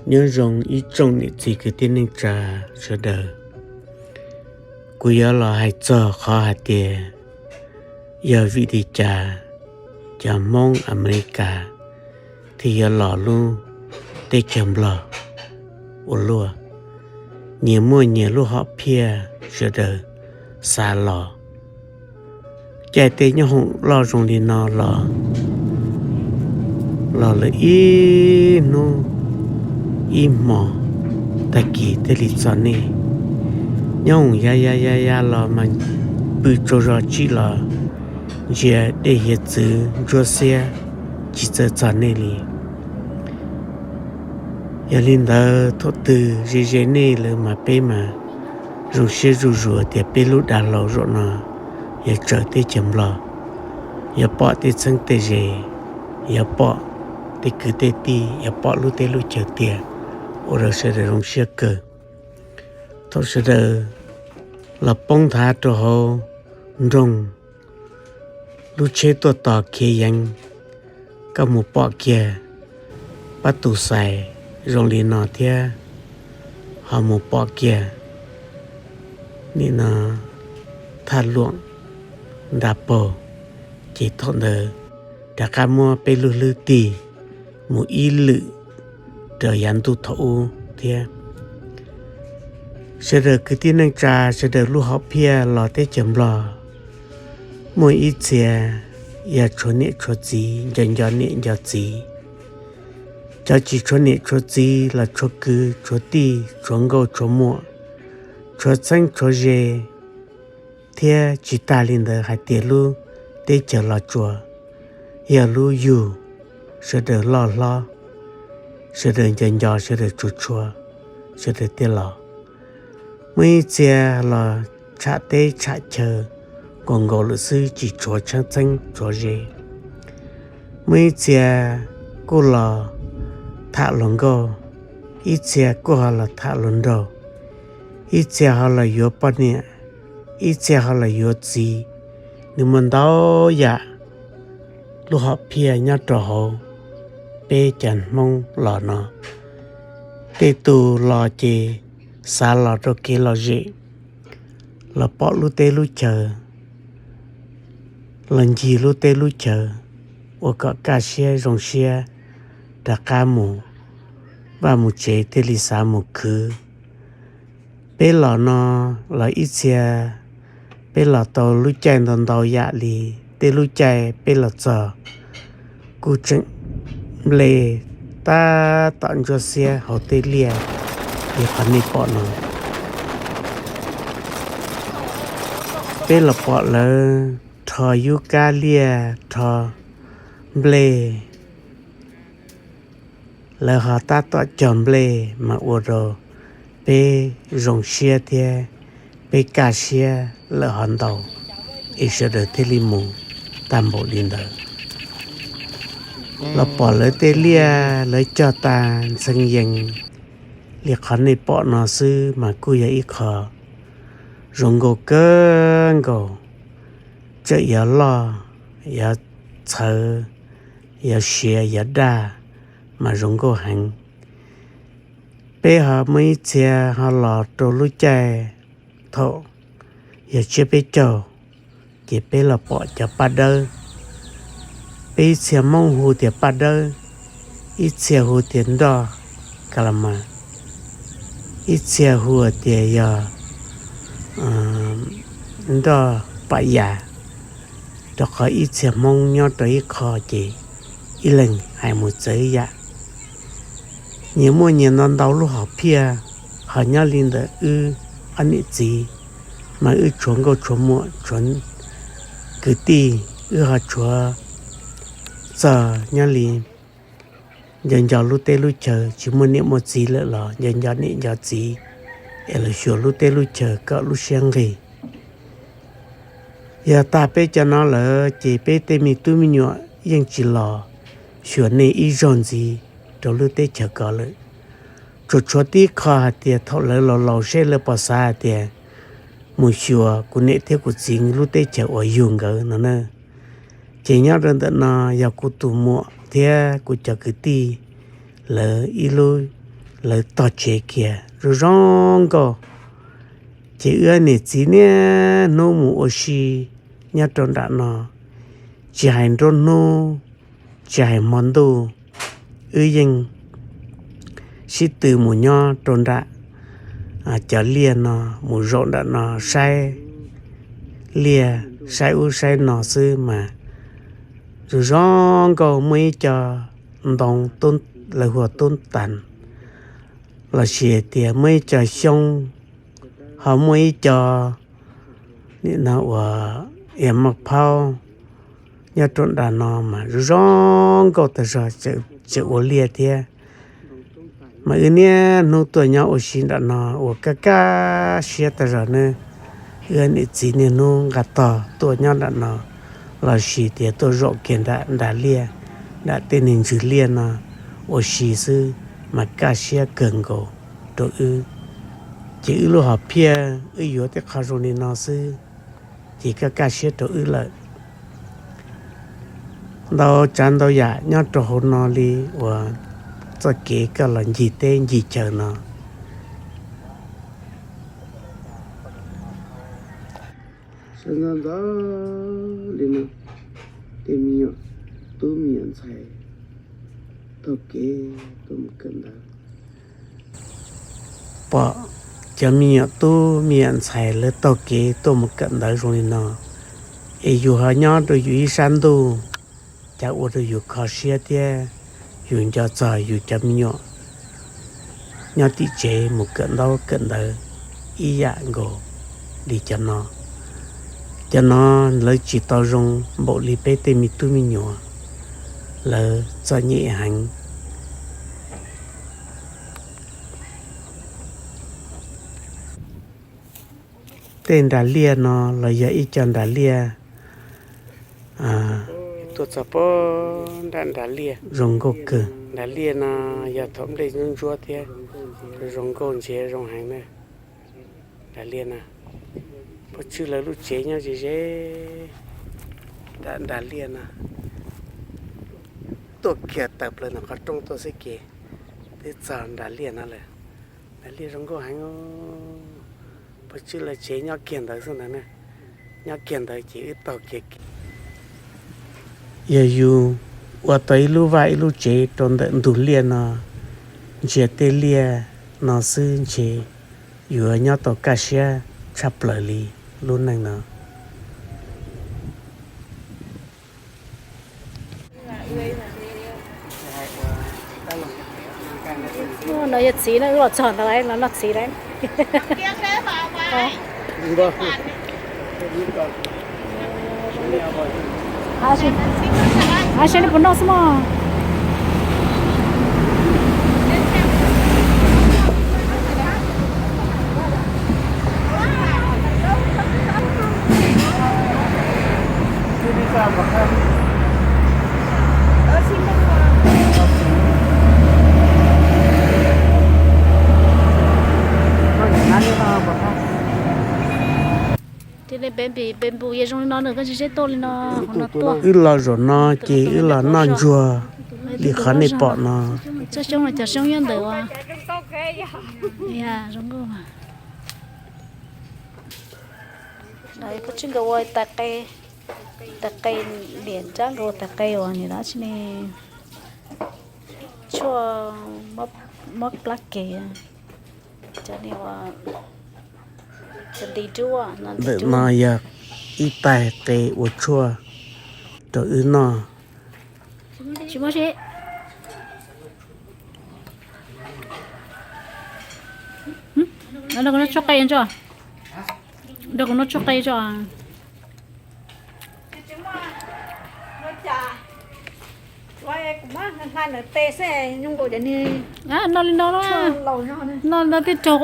Nyob zoo ib tsoom niam txiv kwv tij neej tsa sawv daws. Kuv yuav los hais txog qhov hais tias yog vim li cas cov Hmoob Amelikas thiaj yuav los lub teb chaws Nplog ua luaj, nyias muaj nyias lub hom phiaj sawv daws xav los. Caij tej nyob hoom loj zoo li no los, los lawm ib hnub ib hmos, tag kis thiaj li txog nej. Nyob hoom ya ya ya ya los mas pw tsaug zog tsib los ntsia dej hiav txwv ntsuab xiab tsis txawj txog nej li. Yog li ntawd thaum twg ze ze nej lawm mas peb mas zoo siab zuj zus tias peb lub dav hlau zaum no yuav tsaws teb chaws Nplog, yuav pom tej txheeb tej ze, yuav pom tej kwv tej tij, yuav pom lub teb lub chaws tiag, ua rau sawv daws zoo siab kawg. Thaum sawv daws los poob nthav rau hauv nroog, lub tsheb tuaj tos khiav yeev, koj mus pom kiag pab tus xais zoo li no thiab, ho mus pom kiag nim no thaj luam nra paug, ces thaum ntawd rov qab muab peb lub hlwb tig mus ib lwm rau yav ntuj thaum ub thiab. Sawv daws kwv tij neej tsa sawv daws lub hom phiaj los teb chaws Nplog, muaj ib txhia yog tshuav niam tshuav txiv, nco nco niam nco txiv. Cov tsis tshuav niam tshuav txiv los tshuav kwv tshuav tij, tshuav nkauj tshuav muam, tshuav txheeb tshuav ze, thiab tsis tas li ntawd hais tias lub teb chaws Los Tsuas yog lub yug sawv daws loj hlob, sawv daws nco nco, sawv daws tsuas tshua, sawv daws thiaj los. Muaj ib txhia los tsham teb tsham chaw nkaus nkaus lawm xwb, tsis tshuav txheeb tshuav ze. Muaj ib txhia kuj los tham hluas nkauj, ib txhia kuj ho los tham hluas nraug, ib txhia ho los yuav poj niam, ib txhia ho los yuav txiv. Nws muaj ntau yam lub hom phiaj nyob rau hauv peb cov Hmoob los no. Tej tus los ces xav los rau kev lom zem, los pom lub teb lub chaws, los ncig lub teb lub chaws, ua kom kaj siab zoo siab, rov qab mus vaj mus tsev thiaj li xav mus khwv. Peb los no los ib txhia peb los tau lub caij ntau ntau yam li, tej lub caij peb los txog kuj tseem nplej tab tom ntsuab xiab hauv tej liaj li qhov nej pom no. Peb los pom lawv rho yub kab liaj, rho nplej, lawv ho tab tom cog nplej mas ua rau peb zoo siab thiab peb kaj siab lawm ho ntau, es sawv daws thiaj li mus tag npaum li ntawd. Los pom lawv tej liaj lawv cog tas ntxhee yees li qhov nej pom no xwb mas kuj yog ib qho zoo nkauj kawg nkaus, txawm yuav loj, yuav txhawv, yuav siav, yuav daj, mas zoo nkauj heev. Peb ho muaj ib txhia ho los rau lub caij thaum yog tsiab peb caug, ces peb los pom cov paj dawb. Peb ib txhia Hmoob hu tias paj dawb, ib txhia hu tias nroj ka la mas, ib txhia hu tias yog nroj pam yas, rau qhov ib txhia Hmoob nyob rau ib qho ces ib leeg hais mus txawv ib yam. Nyias muaj nyias ntau ntau lub hom phiaj, ho nyob li ntawm wb ob niam txiv mas wb tshuav nkauj tshuav muam tshuav kwv tij, wb ho tshuav txog nyob li nco nco lub teb lub chaw, tsis muaj niam muaj txiv lawm los nco nco niam nco txiv, es los xyuas lub teb lub chaw kom lub siab nqig. Yog tag peb cov no lawm ces peb tej me tub me nyuam yeej tsis los xyuas nej ib zaug ntxiv rau lub teb chaws ko lawm. Tsuas tshuav tib qho hais tias thaum lawv laus laus seb lawv puas xav hais tias mus xyuas kuv niam thiab kuv txiv lub teb chaws uas yug nkawd no na. Ces nyob rau ntawm no yog kuv tus muam thiab kuv cov kwv tij lawv ib lub lawv tog tsev kiag zoo zoo nkauj. Ces wb niam txiv niaj hnub mus ua si nyob rau nram no, tsis hais nruab hnub, tsis hais hmo ntuj, wb yeej sib tw mus nyob rau nram cov liaj no, mus zaum nram no saib liaj, saib ub saib no xwb mas zoo zoo nkauj. Muaj ib co ntoo, lawv hu ua tub tas, los sis hais tias muaj ib co xyoob, ho muaj ib co nim no uas yog maj phaub nyob rau nram no mas zoo zoo nkauj tas zog, tseem ua liaj thiab. Mas wb niaj hnub tuaj nyob ua si nram no uas kaj kaj siab tas zog ne. Wb niam txiv niaj hnub nqa tog tuaj nyob nram no, los sis tias tuaj zaum kiag nram nram liaj, nram tej niag ntsws liaj no ua si xwb mas kaj siab kawg nkaus rau wb. Ces wb lub hom phiaj wb yuav tej qho zoo li no xwb, ces kaj kaj siab rau wb lawm. Ntau tsav ntau yam nyob rau hauv no li uas txoj kev koj los ncig teb ncig chaw no. Sawv ntxov ntxov li no, tej me nyuam tub me nyuam ntxhais taug kev tuaj mus kawm ntawv. Pom cov me nyuam tub me nyuam ntxhais lawv taug kev tuaj mus kawm ntawv zoo li no, es yus ho nyob rau yus ib sab ntuj, cas ua rau yus kho siab thiab yus nco txog yus cov me nyuam nyob tim tsev mus kawm ntaub kawm ntawv ib yam nkaus li cov no. Cov no lawv tsis tau zoo npaum li peb tej me tub me nyuam, lawv txom nyem heev. Tej nras liaj no los yog ib co nras liaj tuaj txog pob nram nras liaj zoo nkauj kawg. Nras liaj no yog thaum nplej ntsuab ntsuab thiab, zoo nkauj ntshiab zoo heev na. Nras liaj na, phob tswb lawv lub tsev nyob ze ze nram nras liaj na. Tuaj kiag tawm plaws ntawm qhov rooj tuaj xwb ces twb txog nram liaj no lawm. Nram liaj zoo nkauj heev. Phob tswb lawv tsev nyob kiag ntawd xwb ntag na. Nyob kiag ntawd ces wb taug kiag. Yog yus ua tau ib lub vaj ib lub tsev rau ntawm ntug liaj no, ntsia tej liaj no xwb ntshe yuav nyob tau kaj siab tshaj plaws li lub neej no. No yog txiv na, wb los txog ntawd los noj txiv lawm. Saib nej puas noj xwb mog. Ces peb npis peb npus yog zoo li no nws koj tsis seb tuaj li no, hauv no tuaj. Wb los zaum no ces wb los noj ntsuag li qhov nej pom no. Tsob xyoob no cov xyoob nyob ntawd ua zoo nkauj. Phob tswb nkawd ua tais qe, tais qe liam nrab nkawd ua tais qe uas nim no tsis ne, tshuaj mob plab kev. Cov ni ua, cov nti dub. Ntawm no yog ib tais qe ua tshuaj rau wb noj. Tsis muaj si. Rau kuv noj tshuaj qe tso. Rau kuv noj tshuaj qe tso. No li no, no li no tej raug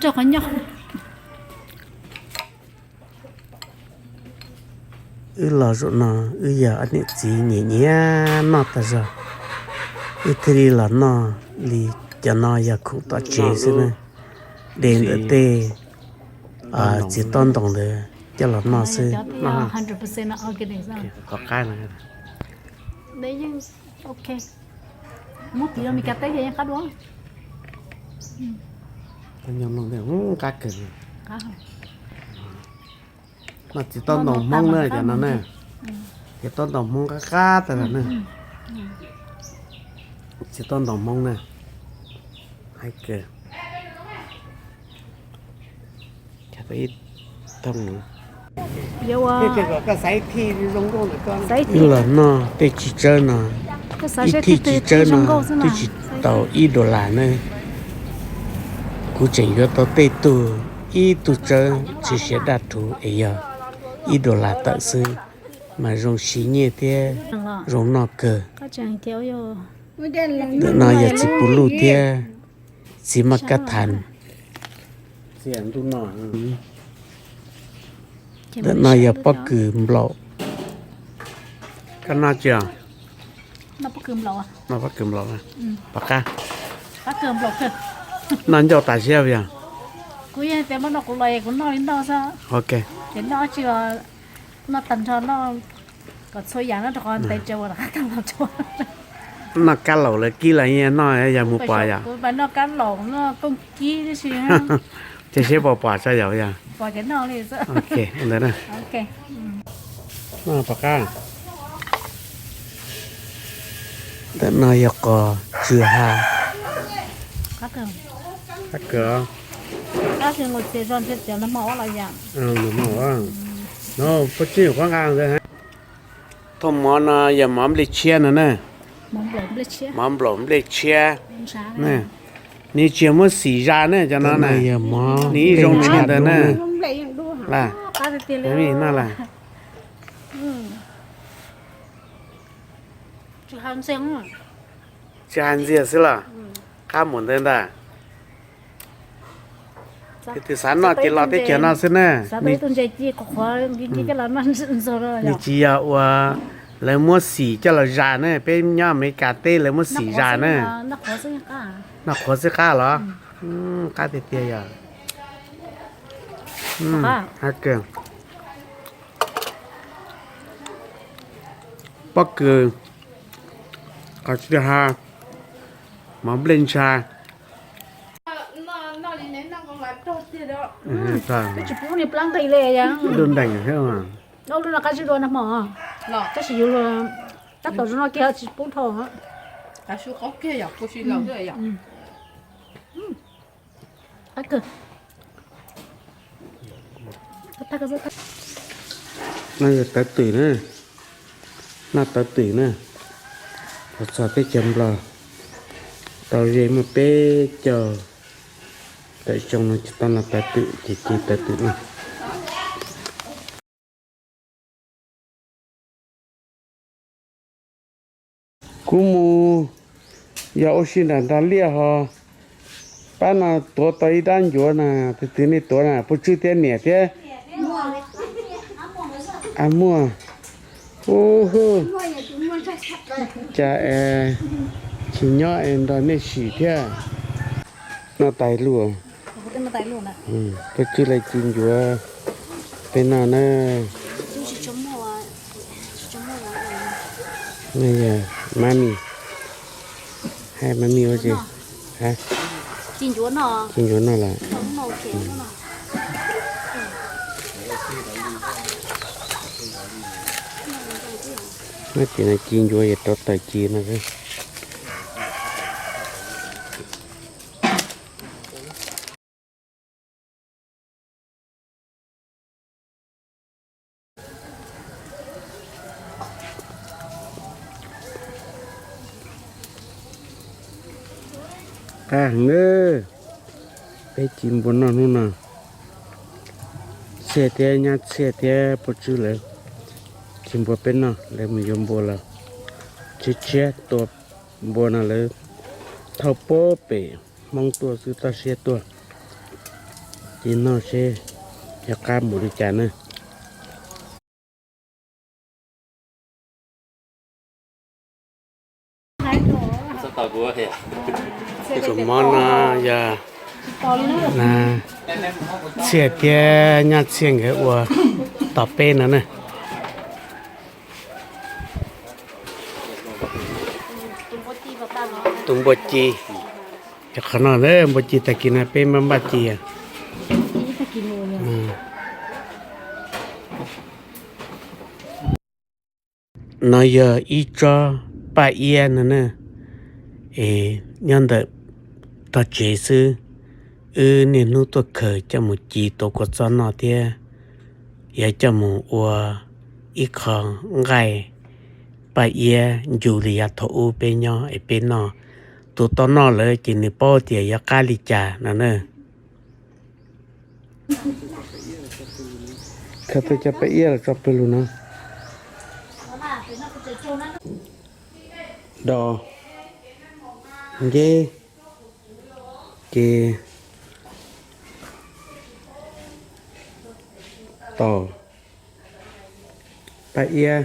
qhov nyob. Wb los zaum no wb yog ob niam txiv nyiam nyiam noj tas zog, wb thiaj li los noj li. Cov no yog khoom tom tsev xwb na, de ntawm tej txiv tob ntoo ntawd coj los noj xwb. Qhov qab no. Muab tiv rau Meskas teb ces yeej qab dua. Nyob no qab kawg. No txiv toj ntoos Hmoob na, cov no na. Cov toj ntoos Hmoob qab qab tas los na. Txiv toj ntoos Hmoob na. Haib kawg. Wb los noj tej txiv tsawb no, ib thij txiv tsawb no twb tsis tau ib dollar na. Kuv tseem yuav tau tej tug, ib tug tsawb tsis siav daj rhuv es yog ib dollar tawm xwb, mas zoo siv nyiaj thiab zoo noj kawg. Ntawm no yog txiv puv luj thiab txiv maj kab thas. Ntawm no yog pob kws nplaum. Koj noj tsis? Noj pob kws nplaum. Pom qab. Noj ncauj tas siab yog. Noj kab laum lawv kib los noj yog mus pom yom. Ces seb puas pom tso yom. Ntawm no yog qos tsw ha. Qab kawg. Thooj mov no yog mov nplej tshiab no na. Mov nplaum nplej tshiab. Nws tsis yog muab xim zas na, cov no na. Nws ib zoo li ntawd na. Tsis hais ntxiag xwb los? Qab mus ntawd ntag. Tus xav noj ces los teb chaws no xwb na. Nws tsis yog ua lawv muab xim coj los zas na, peb nyob Amelikas teb lawv muab xim zas na. Noj qhuav xwb qab los? Qab tiag tiag yog. Pob kws, qos tsw ha, mov nplej ntsha. Lub ntees thiab. Tab sis yus tab tom zoo no kiag tsis pub dhau. No yog tawv twm na, noj tawv twm na. Los txog teb chaws Nplog tau ze muaj peb caug tawm xyoo no tsis tau noj tawv twm ces cia tawv twm no. Kuv mus yog ua si nram nrag liaj ho pab no tuav tau ib rab ncuav na, tus twg nej tuav na, puas tswj thiab niam thiab? A muaj. Ub hub, cas es tsis nyob es nrog nej sim thiab. Noj tais lus. Puas tswj lawv ci ncuav peb noj na. Nej yog mami, hais mami ua si, ci ncuav noj lawm. Noj ces no ci ncuav yog rau taws ci no xwb. Qab heev nawb, peb ci npua noj hnub no. Txhiaj thiab nyab Txhiaj thiab Puab Tswb lawv ci npua peb noj, lawv mus yuav npua los tshiab tshiab tua npua no lawv thauj puag pem Hmoob tuaj xwb toj siab tuaj. Ci noj seb yog qab mus li cas na. Tus mov no yog Txhiaj thiab nyab Txhiaj nkawd ua tom peb no na. Tus npua ci. Cov qhov no na, npua ci tag kis no peb npaj npaj ci. No yog ib tsob paj iab no na, es nyob ntawm tog tsev xwb. Wb niaj hnub tuaj khaws coj mus ci tuav kua txob noj thiab yog coj mus ua ib qho nqaij paj iab ncu li yav thaum ub peb nyob es peb noj. Tus tau noj lawm ces nws paub tias yuav qab li cas no na. Khaws tau cov paj iab los tso pawg lug no. Dos, nceb, ces taum, paj iab.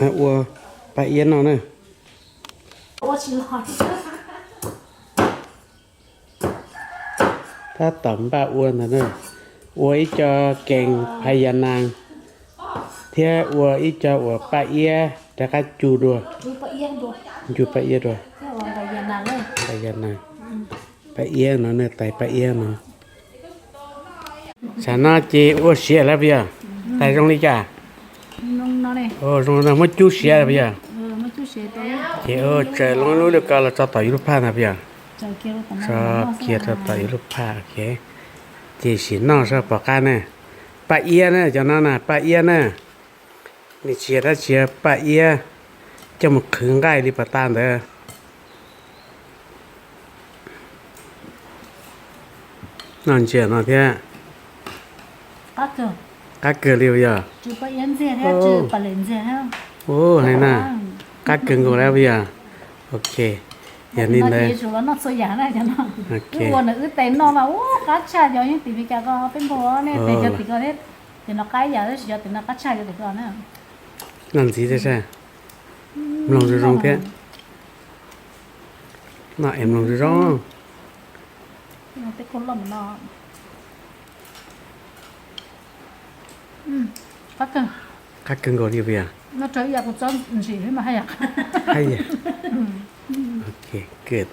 Ua paj iab noj na. Tab tom npaj ua ntawd na, ua ib co kees phas yas nas thiab ua ib co uas paj iab rov qab cu dua, ncu paj iab dua, yas nas, paj iab no na, tais paj iab no. Tam no ces ua siav lawm puas yog? Tais zoo li cas? Zoo no muab cub siav lawm puas yog? Ces tsaws loo lub li ko los tso tom yus lub phaj ntag puas yog? Tso kiag rau tom yus lub phaj, ces sim noj saib puas qab na. Paj iab na, cov no na paj iab na. Nws tsis yog dab tsi, paj iab coj mus qhwv nqaij li pas tas ntawd. Noj ntsia no thiab. Qab kawg li puas yog? Hais na, qab kawg nkaus lawm puas yog? Ok, yog li ntawd. Noj ntxiv thiab saib. Mloog zoo zoo thiab. Noj es mloog zoo zoo. Qab kawg nkaus li puas yog? Haj yam. Ok, good.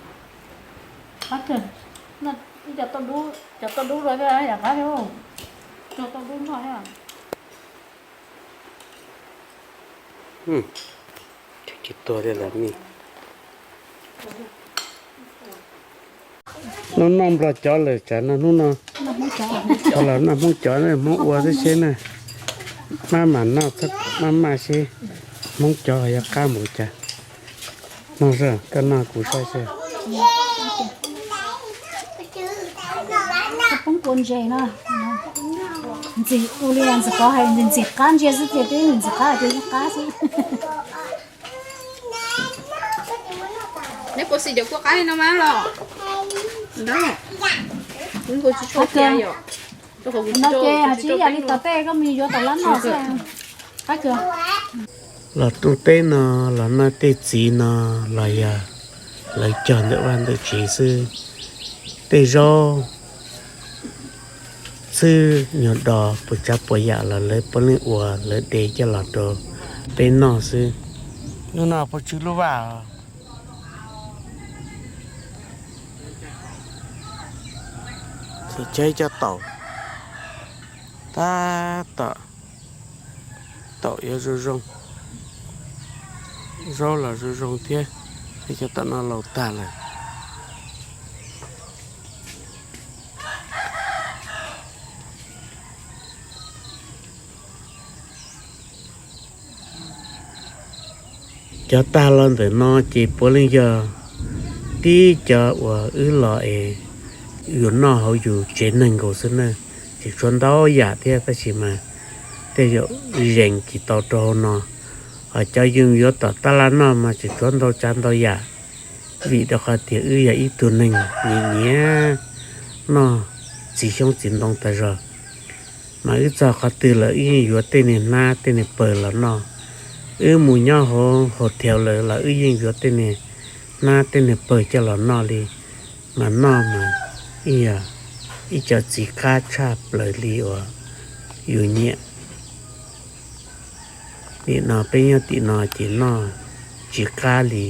Tsis tuag li lawm ne. Hnub noj Nplog cov lawm, tsam no hnub no ho los noj Hmoob cov, Hmoob ua xwb seb na. Maj mam noj, maj maj seb Hmoob cov yog qab mus cas. Noj, koj noj kuv saib seb. Poob kua ntses no. Ntxim ua li ntxim qab hais, ntxim qab ntsia xwb tiag, twb ntxim qab tias yeej qab xwb. Neb puas xis cov kua qaib no mas los? Ntawd, kuv tsis tshua tias yom. No ces hais tsis ib yam li tom tej koj mus yuav tom lab no xwb. Qab kawg. Los rooj teb no los noj tej txiv no los yog lawv cog ntawm vaj ntawm tsev xwb. Tej zaub txhwb nyuag dos puas tsav puas yam los lawv puav leej ua lawv de coj los rau peb noj xwb. Hnub no puas tsw lub vaj. Ces cog ib co taum, tab tom taum yuav zoo zoo, zaub los zoo zoo thiab, tej cov tom no laus tag lawm. Cov tag los ntawm no ces puav leej yog tib cov uas wb los es yus noj hauv yus tsev neeg nkaus xwb na. Tseem tshuav ntau yam thiab tab sis mas tej zaum zees tsis tau rau hauv no. Ho cov yus yuav tom tab laj noj mas tseem tshuav ntau tsav ntau yam, vim rau qhov tias wb yog ib tug neeg nyiam nyiam noj txiv xyoob txiv ntoo tas zog. Mas wb txog qhov twg lawm wb yeej yuav tej niag hnab tej niag pawg los noj. Wb mus nyob hauv hotel lawm los wb yeej yuav tej niag hnab tej niag pawg coj los noj li. Mas noj mas ib yam, ib co txiv qab tshaj plaws li uas yus nyiam. Nim no peb nyob tim no ces noj tsis qab li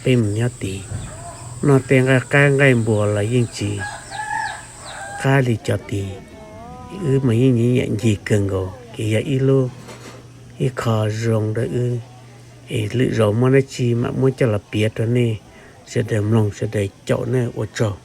peb mus nyob tid. Noj tej nqaij qaib nqaij npua los yeej tsis qab li cov tid. Wb mas yeej nyiam ncig kawg nkaus, ces yog ib lub, ib qho zoo rau wb. Es lwm zaus muaj dab tsi mam muab coj los piav rau nej sawv daws mloog, sawv daws caum nej, ua tsaug.